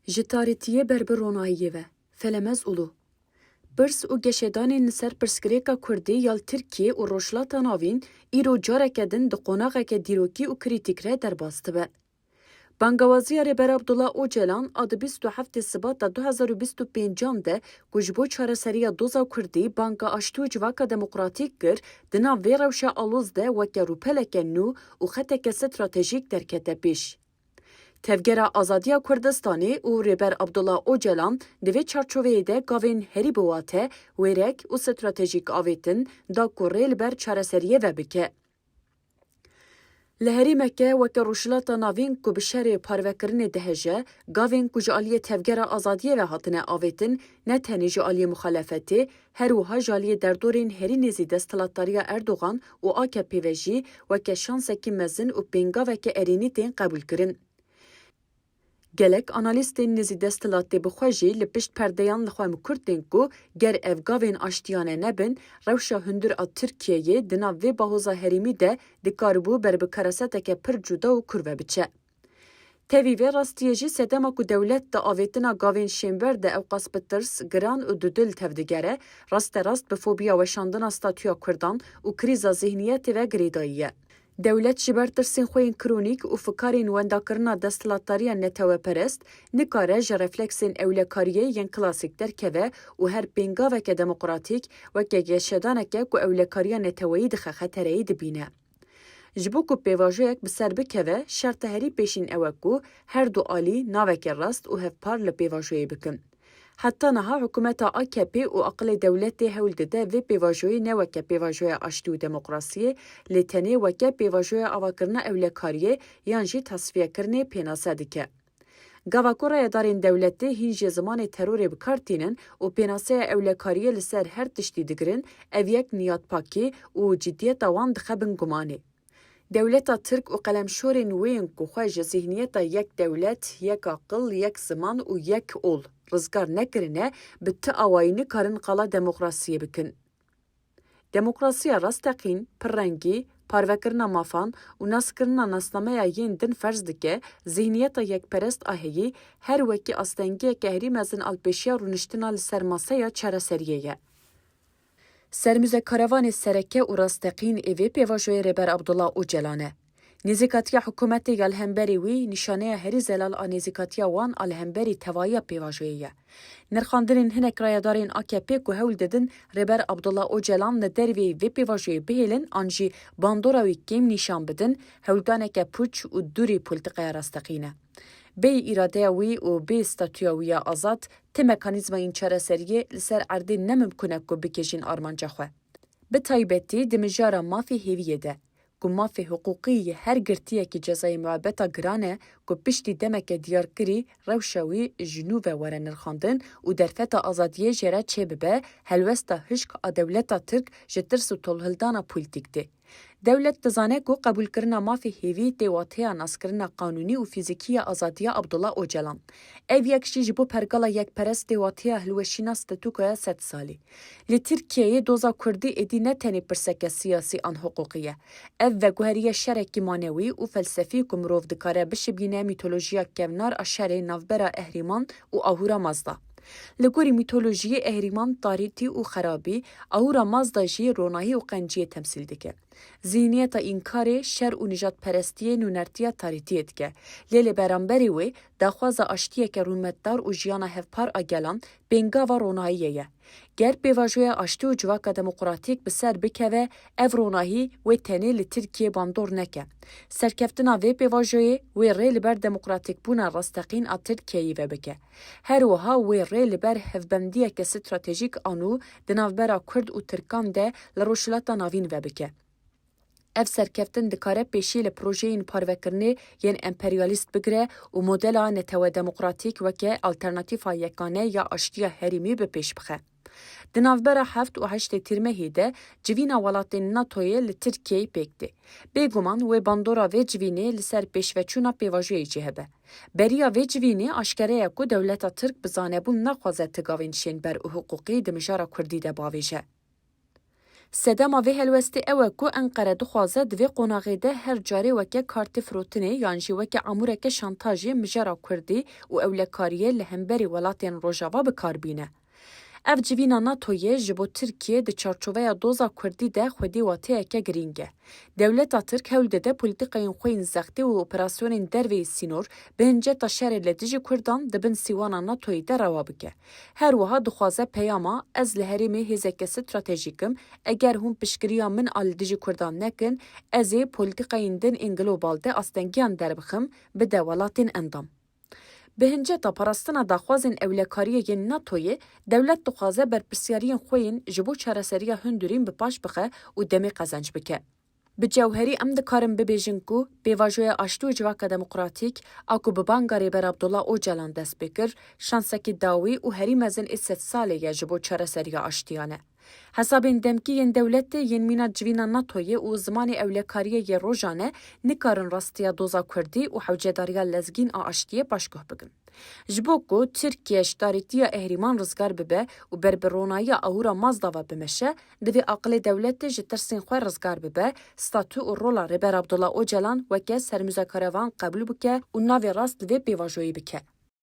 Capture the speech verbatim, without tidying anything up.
Ji tarîtiyê ber bi ronahiyê ve. Felemez Ulu. Pirs û geşedanên li ser pirsgirêka Kurdî ya li Tirkiyê û Rojhilata Navîn îro careke din di qonaxeke dîrokî û krîtîk re derbas dibe. Bangewaziya Rêber Abdullah Ocalan a di bîst û heftê Sibata du hezar û bîst û pêncan de ku ji bo çareseriya doza Kurdî banga aştî û civaka demokratîk kir, di nav vê rewşa aloz de weke rûpeleke nû û xeteke stratejîk derkete pêş. Tevgera Azadiya Kurdistanê û Rêber Abdullah Ocalan di vê çarçoveyê de gavên herî bi wate, wêrek û stratejîk avêtin da ku rê li ber çareseriyê ve bike. Li herêmeke weke Rojhilata Navîn ku bi şerê parvekirinê diheje, gavên ku ji aliyê Tevgera Azadiyê ve hatine avêtin, ne tenê ji aliyê muxalefetê, her wiha ji aliyê derdorên herî nêzî desthilatdariya Erdogan û A K P ve jî weke şansekî mezin û pêngaveke erênî tên qebûlkirin. Gelek analîstên nêzî desthilatê bi xwe jî li pişt perdeyan li xwe mikurtên ku ger ev gavên aştiyane nebin, rewşa hundir a Tirkiyeyê di nav vê bahoza herêmî de dikaribû ber bi karaseteke pir cuda û kûr ve biçe. Tevî vê rastiyê jî sedema ku dewlet di avêtina gavên şênber de ewqas bi tirs, giran û dudil tevdigere, rasterast bi fobiya weşandina statûya Kurdan û krîza zihniyetê ve girêdayî ye. Dewlet ji ber tirsên xwe yên kronîk û fikarên wendakirina desthilatdariya neteweperest nikare ji refleksên ewlekariyê yên klasîk derkeve û her pêngaveke demokratîk weke geşedaneke ku ewlekariya neteweyî dixe xetereyê dibîne. Ji bo ku pêvajoyek bi ser bikeve, şerta herî pêşîn ew e ku her du alî navekê rast û hevpar li pêvajoyê bikin. Heta niha hikûmeta A K P û aqilê dewletê hewl dide vê pêvajoyê ne weke pêvajoya aştî û demokrasiyê, lê tenê weke pêvajoya avakirina ewlekariyê yan jî tasfiyekirinê pênase dike. Gava ku rayedarên dewletê hîn jî zimanê terorê bi kar tînin û pênaseya ewlekariyê li ser her tiştî digirin, ev yek niyadpakî û cidiyeta wan dixe bin gumanê. Dewleta Tirk û qelemşorên wê yên ku xwe ji zihniyeta yek dewlet, yek aqil, yek ziman û yek ol rizgar nekirine, bi ti awayî nikarin qala demokrasiyê bikin. Demokrasiya rasteqîn, pirrengî, parvekirina mafan û naskirina nasnameya yên din ferz dike, zihniyeta yekperest a heyî her wekî astengiyeke herî mezin a li pêşiya rûniştina li ser maseya çareseriyê ye. Sermûze karevanê sereke û rasteqîn ê vê pêvajoyê Rêber Abdullah Ocalan e. Nêzîkatiya hikûmetê ya li hemberî wî nîşaneya herî zelal a nêzîkatiya wan a li hemberî tevahiya pêvajoyê ye. Nirxandinên hinek rayedarên A K P ku hewl didin Rêber Abdullah Ocalan li derveyî vê pêvajoyê bihêlin an jî bandora wî kêm nîşan bidin, hewldaneke pûç û dûrî polîtîkaya rasteqîn e. Bêyî îradeya wî û bê statûya wî ya azad, ti mekanîzmayên çareseriyê li ser erdê ne mimkun e ku bikêjin armanca xwe. Bi taybetî di mijara mafê hêviyê de, ku mafê hiqûqî yê her girtiyekî cezayê muebeta giran e, ku piştî demeke diyarkirî rewşa wî ji nû ve were nirxandin û derfeta azadiyê jê re çêbibe, helwesta hişk a dewleta Tirk ji tirs û tolhildana polîtîk tê. Dewlet dizane ku qebûlkirina mafê hêvî tê wateya naskirina qanûnî û fîzîkî ya azadiya Abdullah Ocalan. Ev yek jî ji bo pergala yekperest tê wateya hilweşîna statûkoya sed salî. Li Tirkiyeyê doza Kurdî êdî ne tenê pirseke siyasî an hiqûqî ye. Ev veguheriye şerekî manewî û felsefî ku mirov dikare bişibîne mîtolojiya kevnar a şerê navbera Ehrîman û Ahura Mazda. Li gorî mîtolojiyê Ehrîman tarîtî û xerabî, Ahura Mazda jî ronahî û qenciyê temsîl dike. Zihniyeta înkarê, şer û nijadperestiyê nûnertiya tarîtiyê dike. Lê li beramberî wê daxwaza aştiyeke rûmetdar û jiyana hevpar a gelan pêngava ronahiyê ye. Ger pêvajoya aştî û civaka demokratîk bi ser bikeve, ev ronahî wê tenê li Tirkiyê bandor neke. Serkeftina vê pêvajoyê wê rê li ber demokratîkbûna rasteqîn a Tirkiyeyê ve bike. Her wiha wê rê li ber hevbendiyeke stratejîk a nû di navbera Kurd û Tirkan de li Rojhilata Navîn ve bike. Ev serkeftin dikare pêşî li projeyên parvekirinê yên emperyalîst bigire û modela netewe demokratîk weke alternatîfa yekane ya aştiya herêmî bi pêş bixe. Di navbera heft û heştê Tîrmehê de civîna welatên NATOyê li Tirkiyeyê pêk tê. Bêguman wê bandora vê civînê li ser pêşveçûna pêvajoyê jî hebe. Beriya vê civînê aşkere ye ku dewleta Tirk bi zanebûn naxwaze ti gavên şênber û hiqûqî di mijara Kurdî de bavêje. Sedema vê helwestê ew e ku Enqere dixwaze di vê qonaxê de her carê weke kartê firotinê yan jî weke amûreke şantajê mijara kurdî û ewlekariyê li hemberî welatên Rojava bi kar bîne. Ev civîna NATOyê ji bo Tirkiyê di çarçoveya doza kurdî de xwedî wateyeke girîng e. Dewleta Tirk hewl dide polîtîkayên xwe yên zextê û operasyonên derveyî sînor bi hinceta şerê li dijî kurdan di bin sîwana NATOyê de rewa bike. Her wiha dixwaze peyama "Ez li herêmê hêzeke stratejîk im, eger hûn piştgiriya min a li dijî kurdan nekin, ez ê polîtîkayên din ên global de astengiyan derbixim" bide welatên endam. Bi hinceta parastina daxwazên ewlekariyê yên NATOyê, dewlet dixwaze berpirsyariyên xwe yên ji bo çareseriya hundirîn bi paş bixe û demê qezenc bike. Bi cewherî em dikarin bibêjin ku pêvajoya aştî û civaka demokratîk a ku bi banga Rêber Abdullah Ocalan dest pê kir, şansekî dawî û herî mezin ê sedsalê ye ji bo çareseriya aştiyan e. Hesabên demkî yên dewletê yên mîna civîna NATOyê û zimanê ewlekariyê yê rojane nikarin rastiya doza kurdî û hewcedariya lezgîn a aştiyê paşguh bikin. Ji bo ku Tirkiye ji tarîtiya Ehrîman rizgar bibe û ber bi ronayiya ahûra Mazdava bimeşe, divê aqilê dewletê ji tirsên xwe rizgar bibe, statû û rola Rêber Abdullah Ocalan weke sermuzakarevan qebûl bike û navê rast li vê pêvajoyê bike.